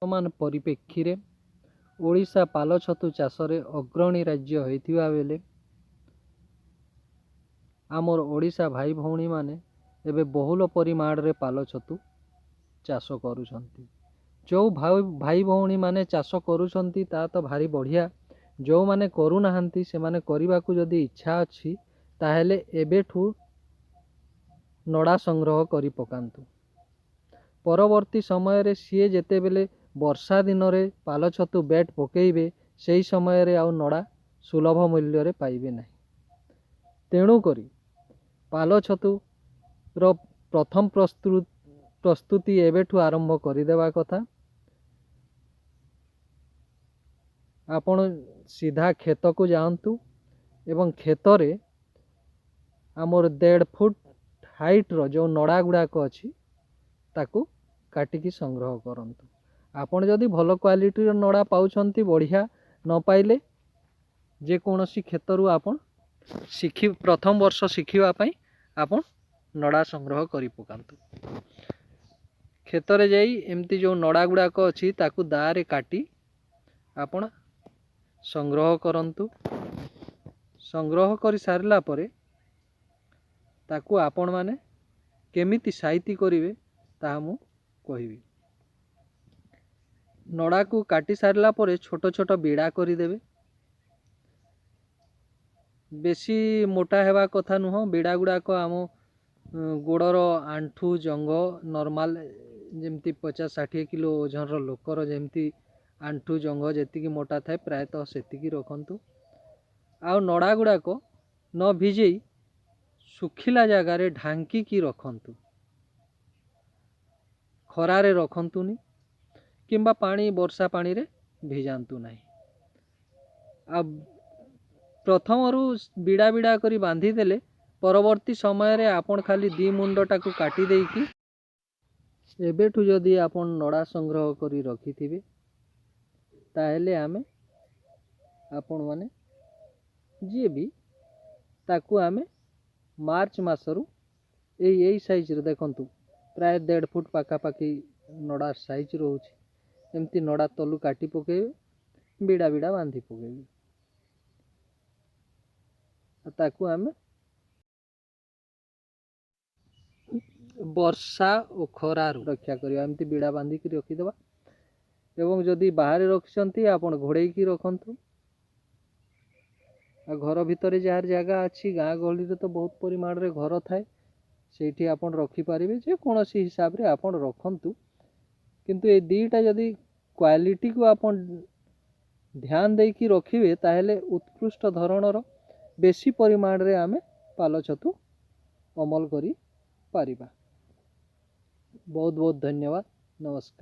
ବର୍ତ୍ତମାନ ପରିପ୍ରେକ୍ଷୀରେ ଓଡ଼ିଶା ପାଲ ଛତୁ ଚାଷରେ ଅଗ୍ରଣୀ ରାଜ୍ୟ ହୋଇଥିବା ବେଳେ ଆମର ଓଡ଼ିଶା ଭାଇ ଭଉଣୀମାନେ ଏବେ ବହୁଳ ପରିମାଣରେ ପାଲ ଛତୁ ଚାଷ କରୁଛନ୍ତି। ଯେଉଁ ଭାଇ ଭଉଣୀମାନେ ଚାଷ କରୁଛନ୍ତି ତା ତ ଭାରି ବଢ଼ିଆ। ଯେଉଁମାନେ କରୁନାହାନ୍ତି, ସେମାନେ କରିବାକୁ ଯଦି ଇଚ୍ଛା ଅଛି, ତାହେଲେ ଏବେଠୁ ନଡ଼ା ସଂଗ୍ରହ କରି ପକାନ୍ତୁ। ପରବର୍ତ୍ତୀ ସମୟରେ ସିଏ ଯେତେବେଳେ ବର୍ଷା ଦିନରେ ପାଲ ଛତୁ ବେଟ୍ ପକାଇବେ, ସେହି ସମୟରେ ଆଉ ନଡ଼ା ସୁଲଭ ମୂଲ୍ୟରେ ପାଇବେ ନାହିଁ। ତେଣୁକରି ପାଲ ଛତୁର ପ୍ରଥମ ପ୍ରସ୍ତୁତି ଏବେଠୁ ଆରମ୍ଭ କରିଦେବା କଥା। ଆପଣ ସିଧା କ୍ଷେତକୁ ଯାଆନ୍ତୁ ଏବଂ କ୍ଷେତରେ ଆମର 1.5 ଫୁଟ ହାଇଟ୍ର ଯେଉଁ ନଡ଼ା ଗୁଡ଼ାକ ଅଛି, ତାକୁ କାଟିକି ସଂଗ୍ରହ କରନ୍ତୁ। ଆପଣ ଯଦି ଭଲ କ୍ୱାଲିଟିର ନଡ଼ା ପାଉଛନ୍ତି, ବଢ଼ିଆ। ନ ପାଇଲେ ଯେକୌଣସି କ୍ଷେତରୁ ଆପଣ ଶିଖି, ପ୍ରଥମ ବର୍ଷ ଶିଖିବା ପାଇଁ ଆପଣ ନଡ଼ା ସଂଗ୍ରହ କରି ପକାନ୍ତୁ। କ୍ଷେତରେ ଯାଇ ଏମିତି ଯେଉଁ ନଡ଼ା ଗୁଡ଼ାକ ଅଛି, ତାକୁ ଦାଆରେ କାଟି ଆପଣ ସଂଗ୍ରହ କରନ୍ତୁ। ସଂଗ୍ରହ କରି ସାରିଲା ପରେ ତାକୁ ଆପଣମାନେ କେମିତି ସାଇତି କରିବେ, ତାହା ମୁଁ କହିବି। ନଡ଼ାକୁ କାଟି ସାରିଲା ପରେ ଛୋଟ ଛୋଟ ବିଡ଼ା କରିଦେବେ। ବେଶୀ ମୋଟା ହେବା କଥା ନୁହଁ। ବିଡ଼ା ଗୁଡ଼ାକ ଆମ ଗୋଡ଼ର ଆଣ୍ଠୁ ଜଙ୍ଘ, ନର୍ମାଲ ଯେମିତି 50-60 କିଲୋ ଓଜନର ଲୋକର ଯେମିତି ଆଣ୍ଠୁ ଜଙ୍ଘ ଯେତିକି ମୋଟା ଥାଏ, ପ୍ରାୟତଃ ସେତିକି ରଖନ୍ତୁ। ଆଉ ନଡ଼ା ଗୁଡ଼ାକ ନ ଭିଜେଇ ଶୁଖିଲା ଜାଗାରେ ଢାଙ୍କିକି ରଖନ୍ତୁ। ଖରାରେ ରଖନ୍ତୁନି କିମ୍ବା ପାଣି, ବର୍ଷା ପାଣିରେ ଭିଜାନ୍ତୁ ନାହିଁ। ଆଉ ପ୍ରଥମରୁ ବିଡ଼ା ବିଡ଼ା କରି ବାନ୍ଧିଦେଲେ ପରବର୍ତ୍ତୀ ସମୟରେ ଆପଣ ଖାଲି ଦୁଇ ମୁଣ୍ଡଟାକୁ କାଟି ଦେଇକି, ଏବେଠୁ ଯଦି ଆପଣ ନଡ଼ା ସଂଗ୍ରହ କରି ରଖିଥିବେ, ତାହେଲେ ଆମେ ଆପଣମାନେ ଯିଏ ବି ତାକୁ ଆମେ ମାର୍ଚ୍ଚ ମାସରୁ ଏଇ ସାଇଜ୍ରେ, ଦେଖନ୍ତୁ, ପ୍ରାୟ 1.5 ଫୁଟ ପାଖାପାଖି ନଡ଼ା ସାଇଜ୍ ରହୁଛି। ଏମିତି ନଡ଼ା ତଳୁ କାଟି ପକାଇବେ, ବିଡ଼ା ବିଡ଼ା ବାନ୍ଧି ପକାଇବେ। ତାକୁ ଆମେ ବର୍ଷା ଓ ଖରାରୁ ରକ୍ଷା କରିବା। ଏମିତି ବିଡ଼ା ବାନ୍ଧିକି ରଖିଦେବା ଏବଂ ଯଦି ବାହାରେ ରଖିଛନ୍ତି, ଆପଣ ଘୋଡ଼େଇକି ରଖନ୍ତୁ। ଆଉ ଘର ଭିତରେ ଯାହାର ଜାଗା ଅଛି, ଗାଁ ଗହଳିରେ ତ ବହୁତ ପରିମାଣରେ ଘର ଥାଏ, ସେଇଠି ଆପଣ ରଖିପାରିବେ। ଯେକୌଣସି ହିସାବରେ ଆପଣ ରଖନ୍ତୁ, କିନ୍ତୁ ଏ ଦୁଇଟା ଯଦି କ୍ୱାଲିଟିକୁ ଆପଣ ଧ୍ୟାନ ଦେଇକି ରଖିବେ, ତାହେଲେ ଉତ୍କୃଷ୍ଟ ଧରଣର ବେଶୀ ପରିମାଣରେ ଆମେ ପାଲ ଛତୁ ଅମଳ କରିପାରିବା। ବହୁତ ବହୁତ ଧନ୍ୟବାଦ। ନମସ୍କାର।